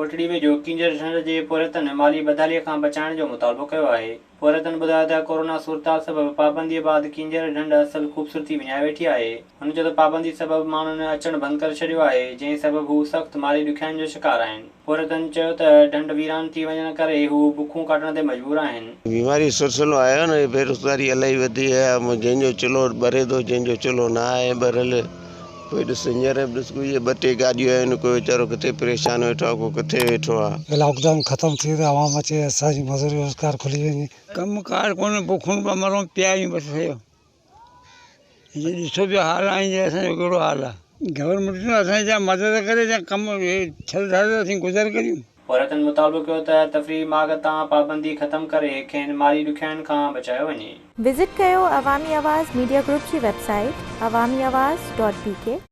ڪوٽڙي ويجهو ڪينجهر ڍنڍ جي پورهيتن مالي بدحالي کان بچائڻ جو مطالبو ڪيو آهي. پورهيتن ٻڌايو ته ڪورونا صورتحال سبب پابندي بعد ڪينجهر ڍنڍ اصل خوبصورتي وڃائي ويٺي آهي. هن چيو ته پابندي سبب ماڻهن اچڻ بند ڪري ڇڏيو آهي، جنهن سبب هو سخت مالي ڏکيائين جو شڪار آهن. پورهيتن چيو ته ڍنڍ ويران ٿي وڃڻ ڪري هو بکون ڪاٽڻ تي مجبور آهن. بيماري جو سلسلو آيو نه بيروزگاري الاهي وڌي آهي جنهن جو چلهو ٻري ٿو جنهن جو چلهو نه آهي ٻريل. ڪوئي ڏس هينئر به ڏس ڪوئي ٻه ٽي گاڏيون آيون آهن ڪوئي ويچارو ڪٿي پريشان ويٺو آهي ڪو ڪٿي ويٺو آهي. لاڪ ڊائون ختم ٿئي ته عوام اچي اسان جي مزوري روزگار کلي وڃي. ڪم ڪار ڪونهي بکون پيا مرون پيا آهيون بس سڄو هي ڏسو پيا حال آهن جي اسان جو ڪهڙو حال آهي. گورنمينٽ اسان جي مدد ڪري يا ڪم ڇڏ ڌاڙي ته اسين گذر ڪريون. پورهيتن مطالبو ڪيو ته تفريحي ماڳ تان پابندي ختم ڪري کين مالي ڏکيائين کان بچايو وڃي. وزٽ ڪيو عوامي آواز ميڊيا گروپ جي website Awami Awaz dot B K.